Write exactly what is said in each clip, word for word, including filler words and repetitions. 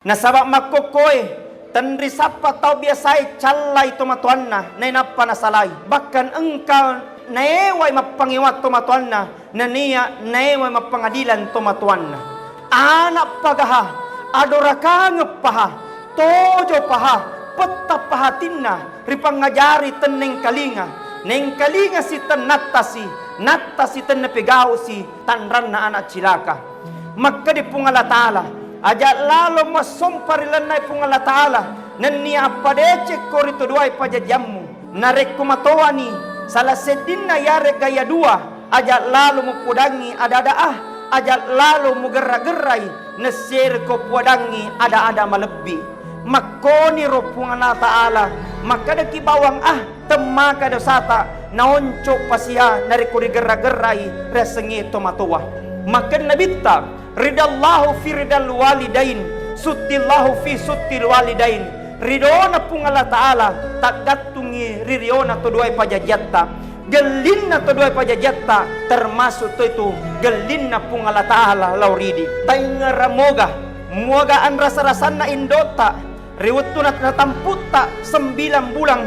Nasaba makkokkoe, tenri sappa tau biasae callai tomatoanna, nainappa nasalai. Bahkan engka naewai mappangewang tomatoanna, nennia naewai mappangadilan tomatoanna. Ana pagaha, adorakangeng paha, tojo paha, petta paha atinna, ripangajari tennengkalinga, nengkalinga si tennattasi, nattasi tennapegausi, tanranna anak cilaka. Makkeda Puang Allah Ta'ala, aja lalo massompa ri lalenna Puang Allah Ta'ala, nennia appadecekko ri to duae pajajiammu. Narekko matoani salah seddinna yarega iya dua, aja lalo mupodangngi ada-ada ah, aja lalo mugerra-gerrai, nessereko podangngi ada-ada malebbi. Makkoniro Puang Allah Ta'ala, makkedaki bawang ah, temmaka dosata, naonco pasiha narekko rigerra-gerrai riasengnge tomatoa. Makkedna Nabitta, ridallahu fi ridal walidain, suttillahu fi suttil walidain. Ridona Puang Allah Ta'ala taggattungngi ri riona to duae pajajiatta. Gellinna to duae pajajiatta termasuk to itu gellinna Puang Allah Ta'ala lao ridi. Taingera moga, muaga anrasa-rasanna indotta ri wettu na-, natamputta sembilang bulang,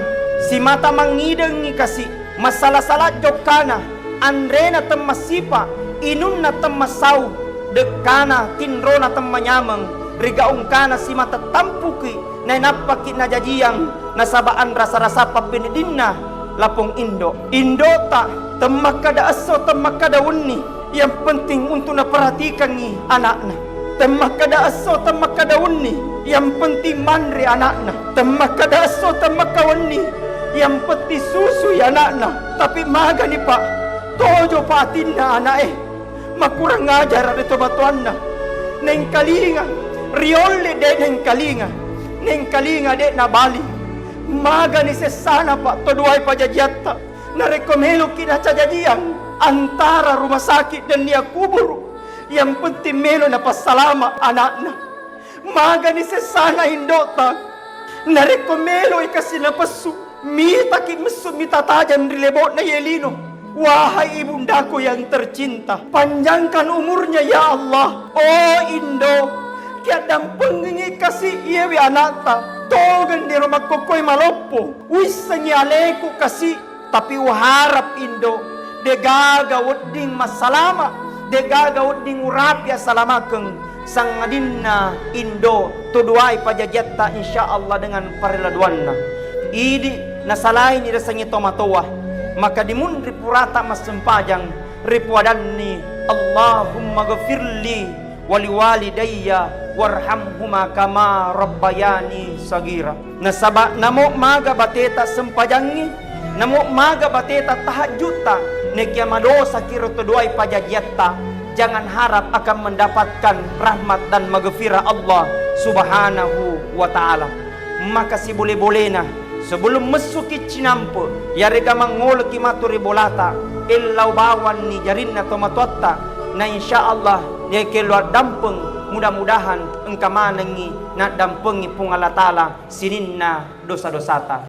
simata mangidengngi kasi, massala-sala jokkana, anrena temmassipa, inunna temmassau, dekkana tinrona temmanyameng, rigaungkana simata tampuki, nainappaki najajiang, nasaba anrasa-rasa pappeneddinna lapong indo. Indota temmakkada esso, temmakkada wenni, yang penting untuk naperhatikangngi anakna. Temmakkada esso, temmakkada wenni, yang penting manre anakna. Temmakkada esso, temmakka wenni, yang penting susui anakna. Tapi magani, Pak, tojo pa atinna anak e. Makurang ajara ri tomatoanna. Nengkalinga, riolle de nengkalinga. Nengkalinga de nabali. Magani sessana, Pak, to duae pajajiatta. Narekko meloki nacajajiang antara rumah sakit nennia kuburu, yang penting melo napassalama anakna. Magani sessana indota. Narekko meloi kasi napessu, mitaki messu mita tajang ri lebo'na iye lino. Wahai ibundaku yang tercinta, panjangkan umurnya ya Allah. Oh indo, kiaddampengengngi kasi iyewe anakta. Togenniro makkokkoi maloppo. Uissengngi aleku kasi. Tapi uharap indo, degaga wedding massalama, degaga wedding urapi assalamakeng, sangadinna indo to duai pajajiatta, insya Allah, dengan parella duanna. Idi nasalaini riasengnge tomatoa, maka dimunri purata massempajang, ripuadanni, Allahumma ghafirli waliwalidayya warhamhuma kama rabbayani sagira. Nasaba namo maga bateta sempajangngi, namo maga bateta tahajjutta, nekia madosaki ro to duai pajajiatta, jangan harap akan mendapatkan rahmat dan maghfirah Allah Subhanahu wa Ta'ala. Maka sibole-bolena, sebelum messuki cinampe, yarega mangngoloki matu ri bolata, ellau bawanni jarinna tomatoatta, na insya Allah, yakello addampeng, mudah-mudahan engka manengngi naddampengngi Puang Allah Ta'ala sininna dosa-dosata.